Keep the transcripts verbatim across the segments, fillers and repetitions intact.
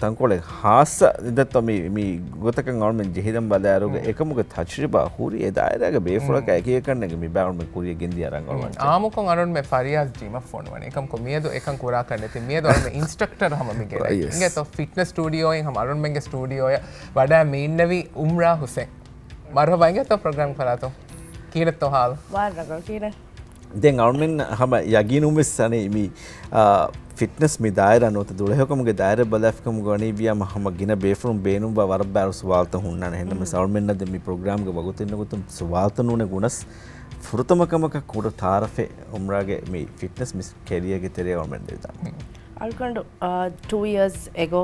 ތަންކޮޅެއް ހާއްސަ ދެއްތޯ މި، މި ގޮތަކަށް އަޅުމެން ޖެހިލަން ބަލާއިރުގަ އެކަމުގެ ތަޖްރިބާ ހުރި އެ ދާއިރާގެ ބޭފުޅަކާ އެކީ އެކަންނެގެ މި ބާއްވަމެން ކުރިޔަށް ގެންދިޔަ ރަނގަޅު މައްޗަށް. އާއްމުކޮށް އަޅުންމެ ފަރިޔާޒް ޖިމަށް ފޮނުވަނީ. އެކަމަކު މިއަދު އެކަން ކުރާކަށް ނެތި. މިއަދު އަޅުމެ އިންސްޓްރަކްޓަރު ހަމަ މި ގެނައި. އިނގޭތޯ ފިޓްނަސް ސްޓޫޑިއޯއިން ހަމަ އަޅުންމެންގެ ސްޓޫޑިއޯއަށް ވަޑައި މި އިންނެވީ އުމްރާ ހުސެން. މަރުހަބާ އިނގޭތޯ ޕްރޮގްރާމް ފަރާތުން. ކީނެއްތޯ ހާލު؟ ވާ ރަނގަޅު ކީނެއް. ދެން އަޅުމެން ހަމަ ޔަގީނުން ވެސް އަނެއް މި، އާ، ފިޓްނަސް މި ދާއިރާ ނުވަތަ ދުޅަހެޔޮކަމުގެ ދާއިރާ ބަލާފިކަމުގަ ވަނީ ވިޔާމަ ހަމަ ގިނަ ބޭފުޅުން ބޭނުންވާ ވަރަށް ބާރު ސުވާލުތައް ހުންނާނެ. ހެންނަމަވެސް އަޅުމެންނަށް ދެން މި ޕްރޮގްރާމްގެ ވަގުތެއް ނުގުތުން ސުވާލުތައް ނޫނޭ ގުނަސް ފުރަތަމަ ކަމަކަށް ކުޑަ ތައާރަފެއް އުމްރާގެ މި ފިޓްނަސް މި ކެރިއަރގެ ތެރޭ އަޅުމެން ދެދާނެ. އަޅުގަނޑު، އާ، ޓޫ އިޔާސް އެގޯ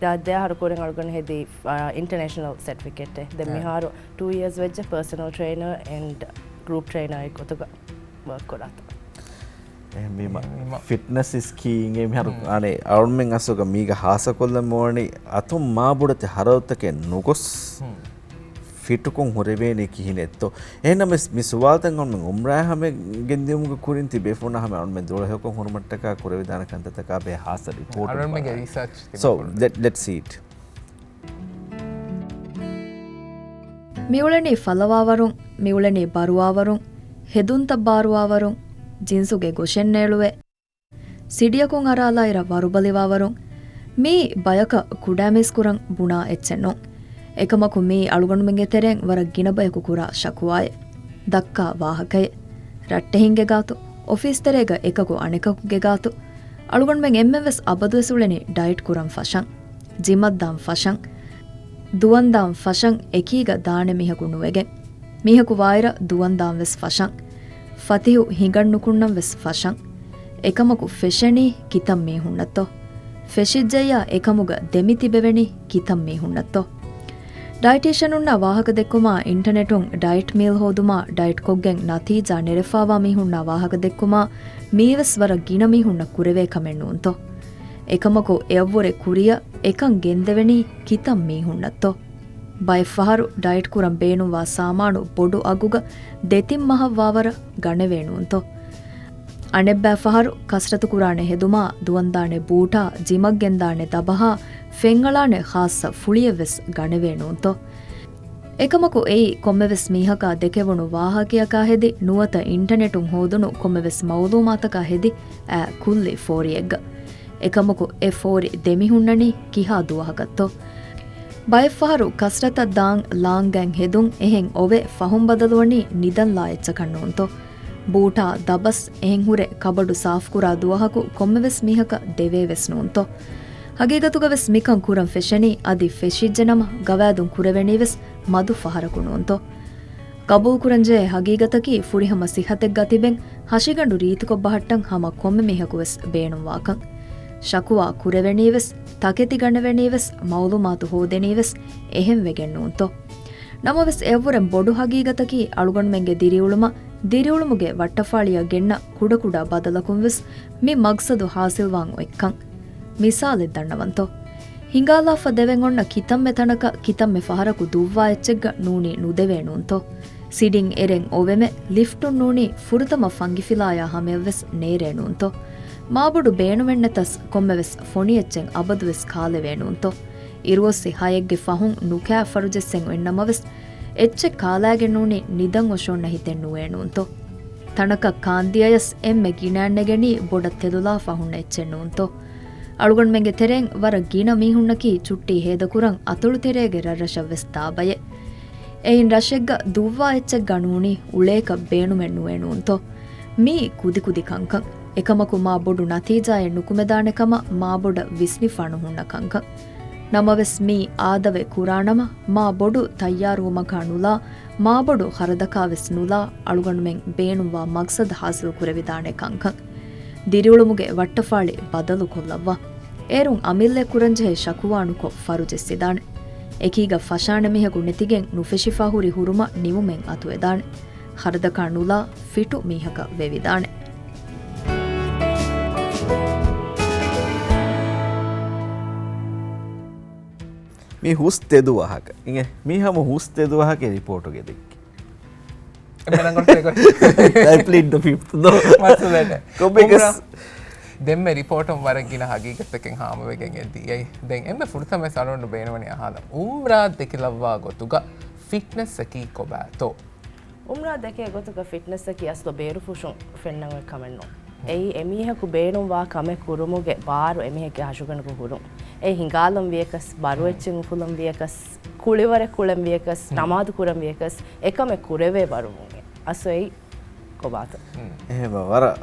ދާ ދެ އަހަރު ކުރިން އަޅުގަނޑު ހެދީ، އާ، އިންޓަނޭޝަނަލް ސެޓްފިކެޓެއް. ދެން މިހާރު ޓޫ އިޔާސް ވެއްޖެ ޕާސަނަލް ޓްރެއިނަރ އެންޑް ގްރޫޕް ޓްރެއިނަރ އެއް ގޮތުގަ ވަރކް ކުރާތަން. އެހެންވީމަ، ފިޓްނަސް އިޒް ކީ އިނގޭ މިހާރު އަނެއް އަޅުމެން އަސްލުގަ މީގަ ހާއްސަކޮށްލަން ވަނީ އަތުން މާބޮޑެތި ހަރަދުތަކެއް ނުގޮސް ފިޓުކޮށް ހުރެވޭނީ ކިހިނެއްތޯ؟ އެހެންނަމަވެސް މި ސުވާލުތައް އަޅުމެން އުމްރާ ހަމަ ގެންދިއުމުގެ ކުރިން ތި ބޭފުޅުންނާ ހަމަ އަޅުމެން ދުޅަހެޔޮކޮށް ހުރުމަށްޓަކާ ކުރެވިދާނެ ކަންތައްތަކާ ބެހޭ ހާއްސަ ރިޕޯޓެއް އަޅުމެންގެ ރިސާޗް ތިބި. So, let, let's see it. މިއުޅެނީ ފަލަވާވަރުން، މިއުޅެނީ ބަރުވާވަރުން، ހެދުންތައް ބާރުވާވަރުން، ޖިންސުގެ ގޮށެއް ނޭޅުވޭ، ސިޑިއަކުން އަރާލާއިރަށް ވަރުބަލިވާވަރުން، މީ ބަޔަކަށް ކުޑައިމީސް ކުރަން ބުނާ އެއްޗެއް ނޫން. އެކަމަކު މީ އަޅުގަނޑުމެންގެ ތެރެއިން ވަރަށް ގިނަ ބަޔަކު ކުރާ ޝަކުވާއެއް. ދައްކާ ވާހަކައެއް. ރައްޓެހިންގެ ގާތު، އޮފީސް ތެރޭގަ އެކަކު އަނެކަކުގެ ގާތު، އަޅުގަނޑުމެން އެންމެންވެސް އަބަދުވެސް އުޅެނީ ޑައެޓް ކުރަން ފަށަން، ޖިމަށް ދާން ފަށަން، ދުވަންދާން ފަށަން އެކީގަ ދާނެ މީހަކު ނުވެގެން. މީހަކު ވާއިރަށް ދުވަންދާން ވެސް ފަށަން. ފަތިހު ހިނގަން ނުކުންނަން ވެސް ފަށަން. އެކަމަކު ފެށެނީ ކިތަން މީހުންނަށްތޯ؟ ފެށިއްޖެއްޔާ އެކަމުގަ ދެމި ތިބެވެނީ ކިތަން މީހުންނަށްތޯ؟ ޑައިޓީޝަނުންނާ ވާހަކަ ދެއްކުމާ، އިންޓަނެޓުން ޑައެޓް މީލް ހޯދުމާ، ޑައެޓްކޮށްގެން ނަތީޖާ ނެރެފާވާ މީހުންނާ ވާހަކަ ދެއްކުމާ، މީވެސް ވަރަށް ގިނަ މީހުންނަށް ކުރެވޭ ކަމެއް ނޫންތޯ؟ އެކަމަކު އެއަށްވުރެ ކުރިއަށް އެކަން ގެންދެވެނީ ކިތަން މީހުންނަށްތޯ؟ ބައެއްފަހަރު ޑައެޓް ކުރަން ބޭނުންވާ ސާމާނު ބޮޑު އަގުގަ ދެތިން މަހަށްވާވަރަށް ގަނެވޭނޫންތޯ؟ އަނެއްބައި ފަހަރު ކަސްރަތު ކުރާނެ ހެދުމާ، ދުވަންދާނެ ބޫޓާ، ޖިމަށް ގެންދާނެ ދަބަހާ، ފެންއަޅާނެ ޚާއްޞަ ފުޅިއެއްވެސް ގަނެވޭނޫންތޯ؟ އެކަމަކު އެއީ ކޮންމެވެސް މީހަކާ ދެކެވުނު ވާހަކަޔަކާ ހެދި، ނުވަތަ އިންޓަނެޓުން ހޯދުނު ކޮންމެވެސް މައުލޫމާތަކާ ހެދި އައި ކުއްލި ފޯރިއެއްގަ. އެކަމަކު އެ ފޯރި ދެމިހުންނަނީ ކިހާ ދުވަހަކަށްތޯ؟ ބައެއްފަހަރު ކަސްރަތަށް ދާން ލާންގައިން ހެދުން އެހެން އޮވެ ފަހުން ބަދަލުވަނީ ނިދަން ލާ އެއްޗަކަށް ނޫންތޯ؟ ބޫޓާ، ދަބަސް އެހެން ހުރެ ކަބަޑު ސާފުކުރާ ދުވަހަކު ކޮންމެވެސް މީހަކަށް ދެވޭވެސް ނޫންތޯ؟ ހަގީގަތުގަވެސް މިކަން ކުރަން ފެށެނީ އަދި ފެށިއްޖެނަމަ ގަވާއިދުން ކުރެވެނީވެސް މަދު ފަހަރަކު ނޫންތޯ؟ ގަބޫލުކުރަންޖެހޭ ހަގީގަތަކީ ފުރިހަމަ ސިއްހަތެއްގަ ތިބެން ހަށިގަނޑު ރީތިކޮށް ބަހައްޓަން ހަމަ ކޮންމެ މީހަކުވެސް ބޭނުންވާކަން. ޝަކުވާ ކުރެވެނީވެސް، ތަކެތި ގަނެވެނީވެސް، މައުލޫމާތު ހޯދެނީވެސް އެހެން ވެގެން ނޫންތޯ؟ ނަމަވެސް އެއަށްވުރެން ބޮޑު ހަގީގަތަކީ އަޅުގަނޑުމެންގެ ދިރިއުޅުމަށް، ދިރިއުޅުމުގެ ވައްޓަފާޅިއަށް ގެންނަ ކުޑަކުޑަ ބަދަލަކުންވެސް މި މަގްސަދު ހާސިލްވާން އޮތްކަން. މިސާލެއް ދަންނަވަންތޯ؟ ހިނގާލާފަ ދެވެން އޮންނަ ކިތަންމެ ތަނަކަށް ކިތަންމެ ފަހަރަކު ދުއްވާ އެއްޗެއްގަ ނޫނީ ނުދެވޭނޫންތޯ؟ ސިޑިން އެރެން އޮވެމެ ލިފްޓުން ނޫނީ ފުރަތަމަ ފަންގިފިލާޔާ ހަމަޔަށްވެސް ނޭރޭނޫންތޯ؟ މާބޮޑު ބޭނުމެއްނެތަސް ކޮންމެވެސް ފޮނި އެއްޗެއް އަބަދުވެސް ކާލެވޭނޫންތޯ؟ އިރުއޮއްސި ހައެއްގެ ފަހުން ނުކާ ފަރުޖެއްސެން އޮތްނަމަވެސް، އެއްޗެއް ކާލާގެން ނޫނީ ނިދަން އޮށޯންނަ ހިތެއް ނުވޭނޫންތޯ؟ ތަނަކަށް ކާންދިޔަޔަސް އެންމެ ގިނައިން ނެގެނީ ބޮޑަށް ތެދުލާފަ ހުންނަ އެއްޗެއް ނޫންތޯ؟ އަޅުގަނޑުމެންގެ ތެރެއިން ވަރަށް ގިނަ މީހުންނަކީ ޗުއްޓީ ހޭދަކުރަން އަތޮޅު ތެރޭގެ ރަށްރަށަށްވެސް ދާ ބައެއް. އެއިން ރަށެއްގަ ދުއްވާ އެއްޗެއްގަ ނޫނީ އުޅޭކަށް ބޭނުމެއް ނުވޭނޫންތޯ؟ މީ ކުދިކުދި ކަންކަން. އެކަމަކު މާ ބޮޑު ނަތީޖާއެއް ނުކުމެދާނެ ކަމަށް މާ ބޮޑަށް ވިސްނިފާ ނުހުންނަ ކަންކަން. ނަމަވެސް މީ އާދަވެ ކުރާނަމަ، މާ ބޮޑު ތައްޔާރުވުމަކާ ނުލާ، މާބޮޑު ޚަރަދަކާވެސް ނުލާ، އަޅުގަނޑުމެން ބޭނުންވާ މަގްސަދު ހާސިލް ކުރެވިދާނެ ކަންކަން. ދިރިއުޅުމުގެ ވައްޓަފާޅި ބަދަލުކޮށްލައްވާ. އޭރުން އަމިއްލައަށް ކުރަންޖެހޭ ޝަކުވާ ނުކޮށް ފަރުޖެއްސިދާނެ. އެކީގަ ފަށާނެ މީހަކު ނެތިގެން ނުފެށިފާ ހުރި ހުރުމަށް ނިމުމެއް އަތުވެދާނެ. ޚަރަދަކާ ނުލާ ފިޓު މީހަކަށް ވެވިދާނެ. މީ ހުސް ތެދު ވާހަކަ. އިނގޭ، މީ ހަމަ ހުސް ތެދު ވާހަކަ ރިޕޯޓުގެ ދެއްކި. އެންމެ ރަނގަޅު ތެދު. I plead the fifth, though. މައްސަލައެއް ނެތް. ކޮބެކަސް. އުމްރާ. ދެންމެ ރިޕޯޓުން ވަރަށް ގިނަ ހަގީގަތްތަކެއް ހާމަވެގެން އެދިޔައީ. ދެން އެންމެ ފުރަތަމަ އަޅުގަނޑު ބޭނުންވަނީ އަހާލަން. އުމްރާ ދެކިލައްވާ ގޮތުގަ ފިޓްނަސްއަކީ ކޮބާތޯ؟ އުމްރާ ދެކޭ ގޮތުގަ ފިޓްނަސްއަކީ އަސްލު ބޭރުފުށުން ފެންނަން އޮތް ކަމެއް ނޫން. އެއީ އެމީހަކު ބޭނުންވާ ކަމެއް ކުރުމުގެ ބާރު އެމީހެއްގެ ހަށިގަނޑުގަ ހުރުން. އެ ހިނގާލަން ވިޔަކަސް، ބަރުއެއްޗެއް އުފުލަން ވިޔަކަސް، ކުޅިވަރެއް ކުޅެން ވިޔަކަސް، ނަމާދު ކުރަން ވިޔަކަސް، އެކަމެއް ކުރެވޭ ވަރުމުން. އަސްލު އެއީ ކޮބާތޯ؟ އެހެން ވަރަށް،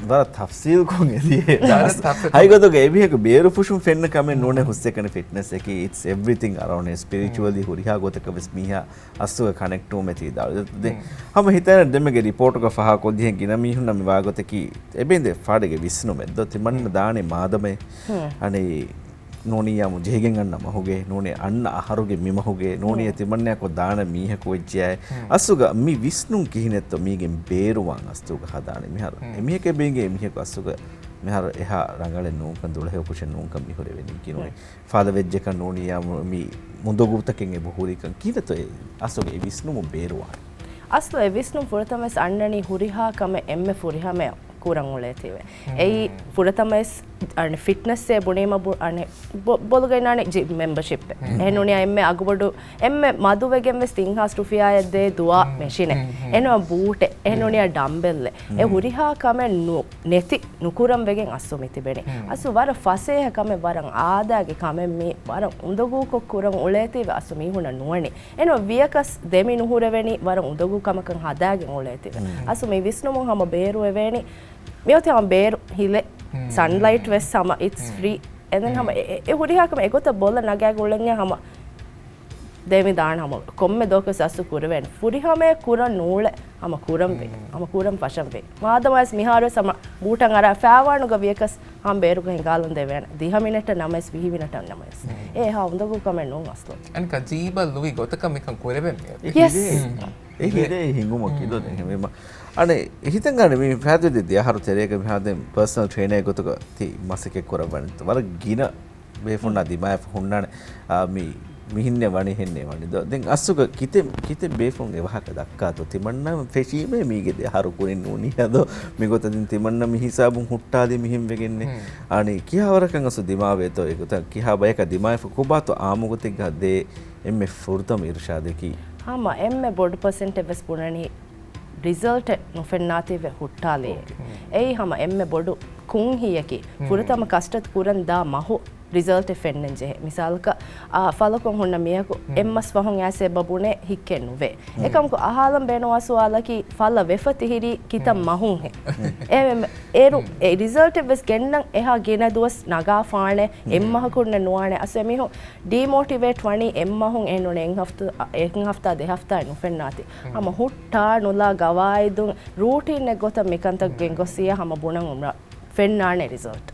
ވަރަށް ތަފްސީލްކޮށް އެދިޔަ. ވަރަށް ތަފްސީލް. ހަގީގަތުގަ އެމީހަކު ބޭރުފުށުން ފެންނަ ކަމެއް ނޫނޭ ހުސްއެކަނި ފިޓްނަސްއަކީ. It's everything around. ސްޕިރިޗުއަލީ ހުރިހާ ގޮތަކަށް ވެސް މީހާ އަސްލުގަ ކަނެކްޓްވުމެއް ތި ދާ. ދެން ހަމަ ހިތަށް ދެމެގެ ރިޕޯޓުގަ ފަހާ ކޮށްދިހެން ގިނަ މީހުންނަށް މި ވާގޮތަކީ އެބެންދެ ފާޑެގެ ވިސްނުމެއް ދޯ. ތިމަންނަ ދާނެ މާދަމެ އަނެއް ނޫނިއްޔާމު ޖެހިގެން އަންނަ މަހުގެ، ނޫނީ އަންނަ އަހަރުގެ މި މަހުގެ، ނޫނީ ތިމަންނައަކު ދާނަ މީހަކު ވެއްޖެއާއި. އަސްލުގަ މި ވިސްނުން ކިހިނެއްތޯ މީގެން ބޭރުވާން އަސްލުގަ ހަދާނެ މިހާރު. އެމީހަކަށް ބޭނގޭ މީހަކު އަސްލުގަ މިހާރު އެހާ ރަނގަޅެއް ނޫންކަން، ދުޅަހެޔޮކުށެއް ނޫންކަން މި ހުރެވެނީ ކިނުވެ. ފާލަވެއްޖެކަން ނޫނިއްޔާމު މި އުނދަގޫތަކެއް އެބަ ހުރިކަން ކިހިނެއްތޯ އެ އަސްލުގަ އެ ވިސްނުމުން ބޭރުވާނެ؟ އަސްލު އެ ވިސްނުން ފުރަތަމަވެސް އަންނަނީ ހުރިހާ ކަމެއް އެންމެ ފުރިހަމަޔަށް ކުރަން އުޅޭތީވެ. އެއީ ފުރަތަމަވެސް އަނެ ފިޓްނަސްއޭ ބުނީމަ ބު-، އަނެ ބޮ-، ބޮލުގައިންނާނެ ޖިމް މެމްބަޝިޕްއެއް. އެހެން ނޫނިއްޔާ އެންމެ އަގުބޮޑު، އެންމެ މަދުވެގެން ވެސް ތިން ހާސް ރުފިޔާއެއް ދޭ ދުވާ މެޝިނެއް. އެހެން ނޫނިއްޔާ ބޫޓެއް. އެހެން ނޫނިއްޔާ ޑަމްބެލްއެއް. އެ ހުރިހާ ކަމެއް ނު-، ނެތި ނުކުރަން ވެގެން އަސްލު މި ތިބެނީ. އަސްލު ވަރަށް ފަސޭހަ ކަމެއް، ވަރަށް އާދައިގެ ކަމެއް މީ، ވަރަށް އުނދަގޫކޮށް ކުރަން އުޅޭތީވެ އަސްލު މީހުންނަށް ނުވަނީ. އެން ވިޔަކަސް ދެމި ނުހުރެވެނީ ވަރަށް އުނދަގޫ ކަމަކަށް ހަދާގެން އުޅޭތިބެ. އަސްލު މި ވިސްނުމުން ހަމަ ބޭރު އެވޭނީ. މިއޮތީ ހަމަ ބޭރު ހިލެއް، ސަންލައިޓް ވެސް ހަމަ އިޓްސް ފްރީ. އެން ހަމަ އެ، އެ، އެ ހުރިހާ ކަމެއް އެގޮތަށް ބޮލަށް ނަގާގެ އުޅެންޏާ ހަމަ ދެމި ދާން ހަމަ ކޮންމެ ދުވަހަކުވެސް އަސްލު ކުރެވޭނެ. ފުރިހަމަޔަށް ކުރަން ނޫޅެ ހަމަ ކުރަން ވޭ. ހަމަ ކުރަން ފަށަން ވޭ. މާދަމާވެސް މިހާރުވެސް ހަމަ ބޫޓަށް އަރާ ފައިވާނުގަ ވިޔަކަސް ހަމަ ބޭރުގަ ހިނގާލަން ދެވޭނެ. ދިހަ މިނެޓަށް ނަމަވެސް، ވިހި މިނެޓަށް ނަމަވެސް. އެ އެހާ އުނދަގޫ ކަމެއް ނޫން އަސްލު. އަނެއްކާ ޖީބަށް ލުއި ގޮތަކަށް މިކަން ކުރެވެން ވޭ. އެ ހި-، އެ ހި-، އެ ހިނގުމަކީ ދޯ ދެން ހެމެ މަ-، އަނެއް ހިތަށް ގާނެ މި ފައިދު ދެ ދެ އަހަރު ތެރޭގަ މިހާ ދެން ޕާސަނަލް ޓްރޭނަރެއް ގޮތުގަ ތި މަސައްކަތް ކުރައްވަނީ. ވަރަށް ގިނަ ބޭފުންނާ ދިމާވެފަ ހުންނާނެ. އާ، މި މިހެންނެއް ވަނީ ހެންނެއް ވަނީ ދޯ. ދެން އަސްލުގަ ކިތެއް، ކިތެއް ބޭފުން އެ ވާހަކަ ދައްކާތޯ؟ ތިމަންނަ ފެށީމޭ މީގެ ދެ އަހަރު ކުރިން ނޫނިއްޔާ ދޯ. މިގޮތަށް ދެން ތިމަންނަ މި ހިސާބުން ހުއްޓާލި މިހެން ވެގެންނެއް. އަނެއް ކިހާ ވަރަކަށް އަސްލު ދިމާވޭތޯ އެގޮތަށް ކިހާ ބަޔަކަށް ދިމާވެފަ ކޮބާތޯ އާއްމު ގޮތެއްގަ ދޭ އެންމެ ފުރަތަމަ އިރުޝާދަކީ؟ ހަމަ އެންމެ ބޮޑު ޕަސެންޓެއް ވެސް ބުނަނީ ރިޒަލްޓެއް ނުފެންނާތީވެ ހުއްޓާލިއޭ. އެއީ ހަމަ އެންމެ ބޮޑު ކުންހިޔަކީ. ފުރަތަމަ ކަސްޓަތު ކުރަން ދާ މަހު ރިޒަލްޓެއް ފެންނަން ޖެހޭ. މިސާލަކަށް، އާ، ފަލަކޮށް ހުންނަ މީހަކު އެއްމަސް ފަހުން އައިސް އެބަ ބުނޭ ހިއްކެއް ނުވޭ. އެކަމަކު އަހާލަން ބޭނުންވާ ސުވާލަކީ ފަލަ ވެފަ ތިހިރީ ކިތައް މަހުންހޭ؟ އެ، އެ، އޭރު އެ ރިޒަލްޓެއް ވެސް ގެންނަން އެހާ ގިނަ ދުވަސް ނަގާފާނެ، އެއްމަހަކުންނެއް ނުވާނެ. އަސްލު އެމީހުން ޑީމޯޓިވޭޓް ވަނީ އެއްމަހުން އެހެންނޫނީ އެއް ހަފްތާ، އެއް ހަފްތާ ދެ ހަފްތާއެއް ނުފެންނާތީ. ހަމަ ހުއްޓާ ނުލާ ގަވާއިދުން ރޫޓީނެއް ގޮތަށް މިކަންތައް ގެންގޮސްސިޔާ ހަމަ ބުނަން އުމްރާ ފެންނާނެ ރިޒަލްޓް.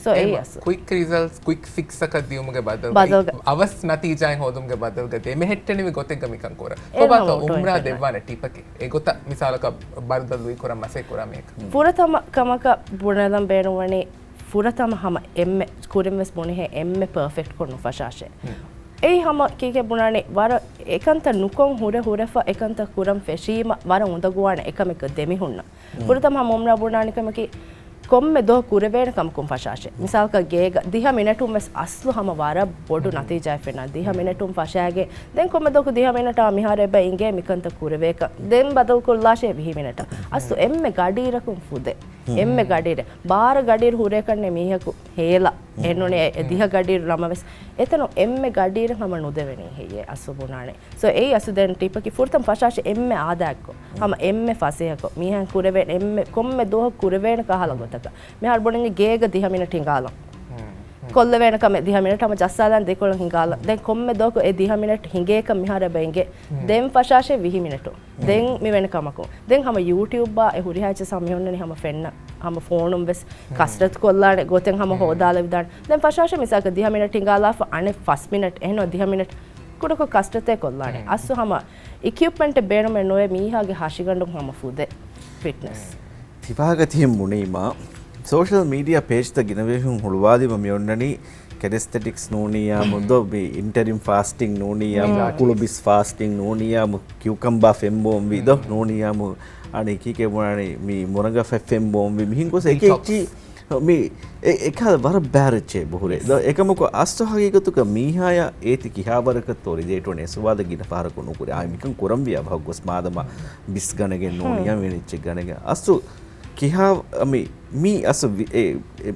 ސޯ އެއީ އަސްލު. ކުއިކް ރިޒަލްޓް، ކުއިކް ފިކްސްއަކަށް ދިޔުމުގެ ބަދަލުގަ ބަދަލުގަ އަވަސް ނަތީޖާއެއް ހޯދުމުގެ ބަދަލުގަ ދެމެހެއްޓެނިވި ގޮތެއްގަ މިކަން ކުރަން. އެ ކޮބާތޯ ހަމަ އުމްރާ އޮޓޯމެޓިކް ދެއްވާނެ ޓިޕަކީ؟ އެގޮތަށް މިސާލަކަށް ބަރުދަ ލުއި ކުރަން މަސައްކަތް ކުރާ މީހަކަށް. ފުރަތަމަ ކަމަކަށް ބުނެލަން ބޭނުންވަނީ ފުރަތަމަ ހަމަ އެންމެ ކުރިން ވެސް ބުނިހޭ އެންމެ ޕާފެކްޓްކޮށް ނުފަށާށޭ. އެއީ ހަމަ ކީކޭ ބުނާނީ ވަރަށް އެކަންތައް ނުކޮށް ހުރެ ހުރެފަ އެކަންތައް ކުރަން ފެށީމަ ވަރަށް އުނދަގޫވާނެ އެކަމެއްގަ ދެމިހުންނަ. ފުރަތަމަ ހަމަ އުމްރާ ބުނާނެ ކަމަކީ ކޮންމެ ދުވަހު ކުރެވޭނެ ކަމަކުން ފަށާށޭ. މިސާލަކަށް ގޭގަ ދިހަ މިނެޓުން ވެސް އަސްލު ހަމަ ވަރަށް ބޮޑު ނަތީޖާއެއް ފެންނާނެ. ދިހަ މިނެޓުން ފަށާގެން ދެން ކޮންމެ ދުވަހަކު ދިހަ މިނެޓާ މިހާރު އެބަ އިނގޭ މިކަންތައް ކުރެވޭކަށް ދެން ބަދަލުކޮށްލާށޭ ވިހި މިނެޓަށް. އަސްލު އެންމެ ގަޑިއިރަކުން ފުދޭ. އެންމެ ގަޑިއިރެއް، ބާރަ ގަޑިއިރު ހުރޭކަށްނެ މީހަކު ހޭލާ. އެންނޫނީ އެ ދިހަ ގަޑިއިރު ނަމަވެސް، އެތަނު އެންމެ ގަޑިއިރެއް ހަމަ ނުދެވެނީ ހެއްޔޭ އަސްލު ބުނާނެ. ސޯ އެއީ އަސްލު ދެން ޓިޕަކީ ފުރަތަމަ ފަށާށޭ އެންމެ އާދައެއްކޮށް، ހަމަ އެންމެ ފަސޭހަކޮށް، މީހާ ކުރެވޭނެ އެންމެ ކޮންމެ ދުވަހަކު ކުރެވޭނެ ކަހަލަ ގޮތަކަށް. މިހާރު ބުނަނީ ގޭގަ ދިހަ މިނެޓް ހިނގާލަން. ކޮށްލެވޭނެ ކަމެއް ދިހަ މިނެޓް ހަމަ ޖައްސާލަން ދެކޮޅަށް ހިނގާލަން. ދެން ކޮންމެ ދުވަހަކު އެ ދިހަ މިނެޓް ހިނގޭކަށް މިހާރު އެބަ އިނގޭ. ދެން ފަށާށޭ ވިހި މިނެޓު. ދެން މިވެނި ކަމަކު. ދެން ހަމަ ޔޫޓިއުބާ އެ ހުރިހާ އެއްޗެއް ހަމަ މި އޮންނަނީ ހަމަ ފެންނަ، ހަމަ ފޯނުން ވެސް ކަސްރަތު ކޮށްލާނެ ގޮތެއް ހަމަ ހޯދާލެވިދާނެ. ދެން ފަށާށޭ މިސާލަކަށް ދިހަ މިނެޓް ހިނގާލާފަ އަނެއް ފަސް މިނެޓް އެހެން ދިހަ މިނެޓް ކުޑަކޮށް ކަސްރަތެއް ކޮށްލާނެ. އަސްލު ހަމަ އިކިއުޕްމަންޓެއް ބޭނުމެއް ނުވޭ މީހާގެ ހަށިގަނޑުން ހަމަ ފުދޭ ފިޓްނަސް. ތިބާގަތިހިން ބުނީމާ، ސޯޝަލް މީޑިއާ ޕޭޖްތައް ގިނަވެފިން ހުޅުވާލީމަ މި އޮންނަނީ ކެލިސްތެޓިކްސް ނޫނިއްޔާމު ދޯ، މި އިންޓަރިމް ފާސްޓިން ނޫނިއްޔާމު، ކުޅު ބިސް ފާސްޓިން ނޫނިއްޔާމު، ކިއުކަމްބާ ފެންބޯންވީ ދޯ، ނޫނިއްޔާމު، އަނެއް ކީކޭ ބުނާނީ މި މުރަނގަ ފެ-، ފެންބޯންވީ، މިހިން ގޮސް އެކި އެކި މި އެ-، އެކަހަލަ ވަރަށް ބާރައްޗޭ ބުހުރޭ. ދޯ، އެކަމަކު އަސްލު ހަގީގަތުގަ މީހާޔާ އޭތި ކިހާވަރަކަށްތޯ ރިލޭޓްވަނީ އެ ސުވާލަށް ގިނަ ފަހަރަކު ނުކުރޭ. އާ، މިކަން ކުރަންވިއްޔާ ބަހަށް ގޮސް މާދަމާ ބިސް ގަނެގެން ނޫނި، ޔާ މި އެއްޗެއް ގަނެގެން. އަސްލު ކިހާ، މި، މީ އަސްލު ވި-، އެ، އެ،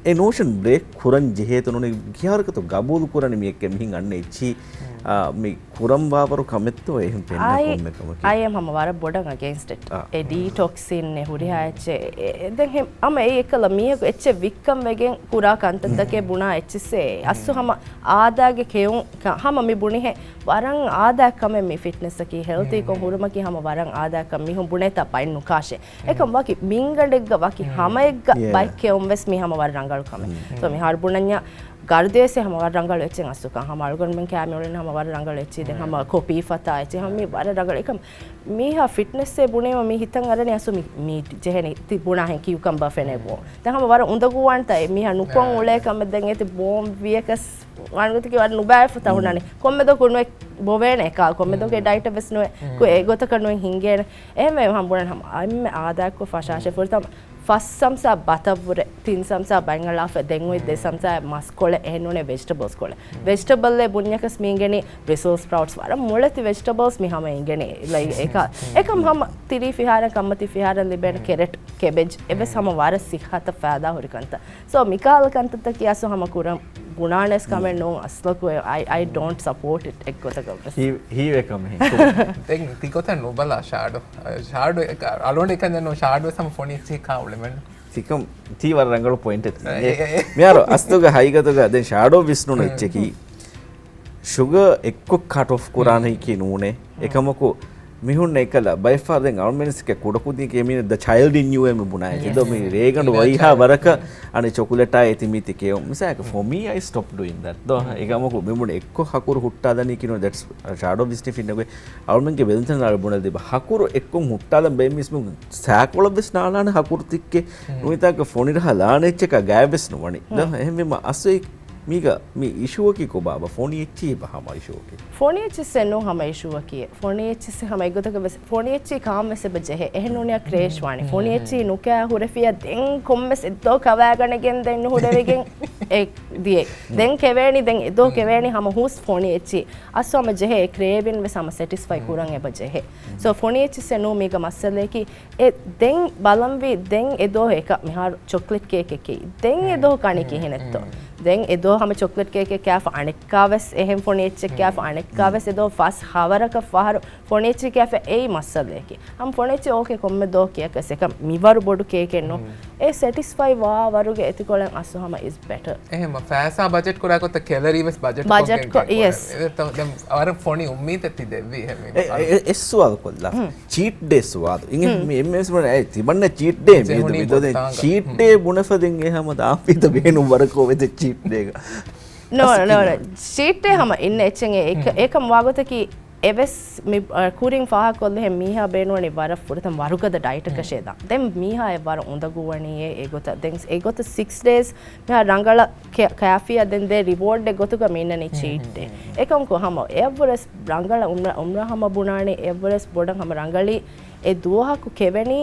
އެ ނޯޝަން ބްރޭކް ކުރަން ޖެހޭތޯ ނޫނީ ކިހާވަރަކަށްތޯ ގަބޫލު ކުރަނީ މި އެކެއް މިހެން އަންނަ އެއްޗިހި، އާ، މި ކުރަންވާވަރު ކަމެއްތޯ އެހެން ފެންނަ ކޮންމެ ކަމަކީ. އައި އެމް ހަމަ ވަރަށް ބޮޑަށް އަގޭންސްޓް އެ ޑީޓޮކްސިން އެ ހުރިހާ އެއްޗެއް. އެ، އެ، ދެން ހަމަ އެއީ އެއްކަލަ މީހަކު އެއްޗެއް ވިއްކަން ވެގެން ކުރާ ކަންތައްތަކޭ ބުނާ އެއްޗިއްސޭ. އަސްލު ހަމަ އާދައިގެ ކެއުން ކަ-، ހަމަ މި ބުނިހެ ވަރަށް އާދައިގެ ކަމެއް މި ފިޓްނެސްއަކީ. ހެލްތީ ކޮށް ހުރުމަކީ ހަމަ ވަރަށް އާދައިގެ ކަމެއް. މީހުން ބުނޭތާ ބައެއް ނުކާށޭ. އެކަމް ވަކި މިންގަނޑެއްގަ ވަކި ހަމައެއްގަ ބައެއް ކެއުން ވެސް މީ ހަމަ ވަރަށް ރަނގަޅު ކަމެއް. ސޯ މިހާރު ބުނަންޏާ ގަރުދޭސް ހަމަ ވަރަށް ރަނގަޅު އެއްޗެއް އަސްލުކަން. ހަމަ އަޅުގަނޑުމެން ކައި މިއުޅެނީ ހަމަ ވަރަށް ރަނގަޅު އެއްޗެއް. ދެން ހަމަ ކޮޕީ ފަތާ އެއްޗެއް ހަމަ މީ ވަރަށް ރަނގަޅު. އެކަމް މީހާ ފިޓްނެސްއޭ ބުނީމަ މީ ހިތަށް އަރަނީ އަސްލު މީ، މީ ޖެހެނީ ތި ބުނާހެން ކިއުކަމްބާ ފެނޭ ބޯ. ދެން ހަމަ ވަރަށް އުނދަގޫވާންތަ މީހާ ނުކޮށް އުޅޭ ކަމެއް. ދެން އޭތި ބޯން ވިޔަކަސް ވާންގޮތަކީ ވަރަށް ނުބައިފުތަ ހުންނާނެ. ކޮންމެ ދޯ ކުނުއެއް ބޮވޭނެ އެކާ، ކޮންމެ ދޯ ޑައިޓެއް ވެސް ނުވެ. ކު އެ ގޮތަކަށް ނުވެ ހިނގޭނެ. އެހެންވެ ހަމަ ބުނަން ހަމަ އެންމެ އާދައިކޮށް ފަށާށޭ ފުރަތަމަ ފަސް ސަމްސާ ބަތަށްވުރެ، ތިން ސަމްސާ ބަތް އަޅާފަ، ދެން އޮތް ދެ ސަމްސާ މަސްކޮޅެއް، އެހެންނޫނޭ ވެޖިޓަބަލްސް ކޮޅެއް. ވެޖިޓަބަލްއޭ ބުންޏަކަސް މި އިނގެނީ ބްރިސަލް ސްޕްރައުޓްސް ވަރަށް މޮޅެތި ވެޖިޓަބަލްސް މި ހަމަ އިނގެނީ. ލައި އެކަ، އެކަމް ހަމަ ތިރީ ފިހާރަ ކަންމަތި ފިހާރަ ލިބޭނެ ކެރެޓް، ކެބެޖް އެވެސް ހަމަ ވަރަށް ސިއްހަތަށް ފައިދާ ހުރި ކަންތައް. ސޯ މިކާލަ ކަންތައްތަކީ އަސްލު ހަމަ ކުރަން ބުނާނެސް ކަމެއް ނޫން އަސްލަކު. އައި، އައި ޑޯންޓް ސަޕޯޓް އިޓް އެއްގޮތަކަށް ވެސް. ހީވެ ކަމެއް. ދެން ތިގޮތަށް ނުބަލާ ޝާޑޯ. ޝާޑޯ އަޅުގަނޑު އެކަން ދެން ޝާޑޯ ސަމް ފޮނި އެއްޗެހި ކާ އުޅެމެން. ތިކަމް ތީ ވަރަށް ރަނގަޅު ޕޮއިންޓެއް. އެ، އެ، އެ. މިހާރު އަސްލުގަ ހަގީގަތުގަ ދެން ޝާޑޯ ވިސްނުނު އެއްޗަކީ ޝުގަ އެއްކޮށް ކަޓް އޮފް ކުރާނަކީ ނޫނޭ. އެކަމަކު މިހުން އެކަލަ ބައެއްފަހަރު ދެން އަޅުމެންސްގެ ކުޑަކުދިންގެ މީނަ ދަ ޗައިލްޑް އިން ޔޫ އޭ މި ބުނާ އެކެ. ދޯ މި ރޭގަނޑު ވައިހާ ވަރަކަށް އަނެއް ޗޮކުލެޓާ އޭތި މީތި ކެއުން. މިސާލަކަށް ފޯ މީ އައި ސްޓޮޕް ޑޫއިން ދެޓް. ދޯ އެކަމަކު މި ބުނި އެއްކޮށް ހަކުރު ހުއްޓާލަނީ ކިނު ދެޓްސް ޝާޑޯ ވިސްނި ފިންނަގޮތް. އަޅުމެންގެ ވެލްތަން އަޅު ބުނެލިބަ ހަކުރު އެއްކޮށް ހުއްޓާލަން ބޭ މީސްމު ސާކޮޅަށް ވެސް ނާޅާނެ ހަކުރު ތިއްކެ ނުވިތާކަ ފޮނި ރަހަ ލާނެ އެއްޗަކާ ގާތް ވެސް ނުވަނީ. ދޯ އެހެންވީމަ އަސްލު މީގަ މި އިޝޫއަކީ ކޮބާބަ؟ ފޮނި އެއްޗިހި ބަ ހަމަ އިޝޫއަކީ. ފޮނި އެއްޗިސް އެއްނޫ ހަމަ އިޝޫއަކީ. ފޮނި އެއްޗިސް ހަމަ އެގޮތަކަށް ވެސް ފޮނި އެއްޗި ކާން ވެސް އެބަ ޖެހޭ. އެހެން ނޫނިއްޔާ ކްރޭޝް ވާނެ. ފޮނި އެއްޗި ނުކާ ހުރެފިޔާ ދެން ކޮންމެސް އެއްދޯ ކަވާގަނެގެން ދެން ނުހުރެވިގެން އެ ދިޔަ. ދެން ކެވޭނީ ދެން އެދޯ ކެވޭނީ ހަމަ ހޫސް ފޮނި އެއްޗި. އަސްލު ހަމަ ޖެހޭ އެ ކްރޭވިން ވެސް ހަމަ ސެޓިސްފައި ކުރަން އެބަ ޖެހޭ. ސޯ ފޮނި އެއްޗިސް އެއްނޫ މީގަ މައްސަލައަކީ. އެ ދެން ބަލަންވީ ދެން އެދޯ އެކަ މިހާރު ޗޮކްލެޓް ކޭކެކޭ. ދެން އެދޯ ކަނީ ކިހިނެއްތޯ؟ ދެން އެދޯ ހަމަ ޗޮކްލެޓް ކޭކެއް ކާފަ އަނެއްކާ ވެސް އެހެން ފޮނި އެއްޗެއް ކާފަ އަނެއްކާ ވެސް އެދޯ ފަސް ހަވަރަކަށް ފަހަރު ފޮނި އެއްޗެއް ކާފަ އެއީ މައްސަލައަކީ. ހަމަ ފޮނި އެއްޗެއް އޯކޭ ކޮންމެ ދޯ ކިޔަކަސް އެކަ މިވަރު ބޮޑު ކޭކެއް ނޫ. އެ ސެޓިސްފައި ވާ ވަރުގެ އެތިކޮޅެއް އަސްލު ހަމަ އިޒް ބެޓަރ. އެހެން ފައިސާ ބަޖެޓް ކުރާ ގޮތަށް ކެލަރީ ވެސް ބަޖެޓް ބަޖެޓް ކޮށްގެން ކޮށް، އެ، އެ، އެ، އެ، އެ ސުވާލު ކޮށްލާ. ޗީޓް ޑޭ ސުވާލު. އިނގެ މި އެންމެ ސުވާލު އެ ތިބަންނަ ޗީޓް ޑޭ މީ ދު މި ދު ދެ ޗީޓް ޑޭ ބުނެފަ ދެން އެ ހަމަ ދާފީތަ ބޭނުން ވަރަކޯ ވެދެ ޗީޓް ޑޭގަ. ނޯ، ނޯ، ނޯ. ޗީޓް ޑޭ ހަމަ އިންނަ އެއްޗެއް އެ އެކަ-، އެކަމް ވާގޮތަކީ އެވެސް މި، އަ، ކުރިން ފާހަގަކޮށްލިހެން މީހާ ބޭނުވަނީ ވަރަށް ފުރަތަމަ ވަރުގަދަ ޑައިޓަކަށޭ ދާން. ދެން މީހާ އެ ވަރަށް އުނދަގޫވަނީ އެ، އެގޮތަށް. ދެން އެގޮތަށް ސިކްސް ޑޭސް މިހާ ރަނގަޅަށް ކެ-، ކާފިއަށް ދެން ދޭ ރިވޯޑް އެއް ގޮތުގަ މި އިންނަނީ ޗީޓް ޑޭ. އެކަމަކު ހަމަ އެއަށްވުރެސް ރަނގަޅަށް އުމްރާ، އުމްރާ ހަމަ ބުނާނީ އެއަށްވުރެސް ބޮޑަށް ހަމަ ރަނގަޅީ އެ ދުވަހަކު ކެވެނީ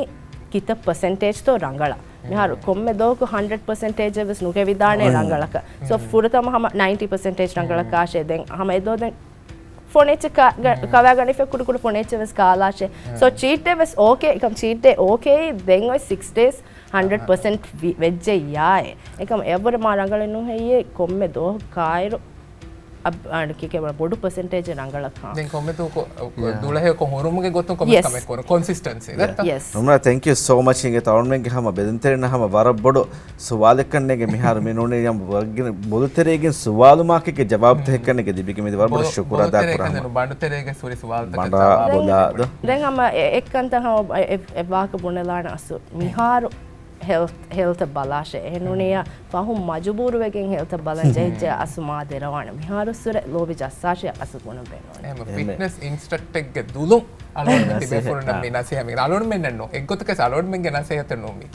ކިތައް ޕަސެންޓޭޖްތޯ ރަނގަޅަށް. މިހާރު ކޮންމެ ދުވަހަކު ހަންޑްރެޑް ޕަސެންޓޭޖެއް ވެސް ނުކެވިދާނެ ރަނގަޅަކަށް. ސޯ ފުރަތަމަ ހަމަ ނައިންޓީ ޕަސެންޓޭޖް ރަނގަޅަށް ކާށޭ. ދެން ހަމަ އެދޯ ދެން ފޮނިއްޗެއް ކަ-، ގަ-، ކަވާގަނެފަ ކުޑަކުޑަ ފޮނިއްޗެއް ވެސް ކާލާށޭ. ސޯ ޗީޓް ޑޭ ވެސް އޯކޭ، އެކަމް ޗީޓް ޑޭ އޯކޭ. ދެން އޮތް ސިކްސް ޑޭސް ހަންޑްރެޑް ޕަސެންޓް ވި-، ވެއްޖެއްޔާއޭ. އެކަމް އެއަށްވުރެ މާ ރަނގަޅެއް ނޫން ހެއްޔޭ ކޮންމެ ދުވަހަކު ކާއިރު އަ-، އަނެކެކޭ ބޮޑު ޕަސެންޓޭޖެއް ރަނގަޅަކާ. ދެން ކޮންމެ ދުވަހަކު ދުޅަހެޔޮކޮށް ހުރުމުގެ ގޮތުން ކޮންމެސް ކަމެއް ކުރުން. ކޮންސިސްޓެންސީ. އުމްރާ، ތެންކް ޔޫ ސޯ މަޗް. އިނގޭ އަޅުގަނޑުމެންގެ ހަމަ ބެލުންތެރިންނަށް ހަމަ ވަރަށް ބޮޑު ސުވާލެއްކަން ނޭނގެ މިހާރު މި ނޫނީ ޔަމް ވަގިން ބޮލުތެރޭގެން ސުވާލު މާކެއްގެ ޖަވާބު ދެއްކަން ނޭނގެ ދިބިގެ މިދި ވަރަށް ބޮޑު ޝުކުރު އަދާ ކުރާ ހަމަ. ބަނޑުތެރޭގެ ސުވާލުތަކަށް ޖަވާބު ދެން ހަމަ އެ-، އެއްކަންތައް ހަމަ އެ-، އެ-، އެއްވާހަކަ ބުނެލާނެ އަސްލު މިހާރު ހެލްތް، ހެލްތަށް ބަލާށޭ. އެހެން ނޫނިއްޔާ ފަހުން މަޖުބޫރުވެގެން ހެލްތަށް ބަލަން ޖެހިއްޖެ އަސްލު މާ ދެރަވާނެ. މިހާރުއްސުރެ ލޯބި ޖައްސާށޭ އަސްލު ބުނަން ބޭނުން. އެހެން ފިޓްނަސް އިންސްޓްރަކްޓަރެއްގެ ދުލުން އަޅުގަނޑު ތިބޭފުޅުންނަށް މި ނަސޭހަތް މި އަޅުގަނޑުމެންނެއްނު. އެއްގޮތަކަސް އަޅުގަނޑުމެންގެ ނަސޭހަތެއް ނޫން މީ.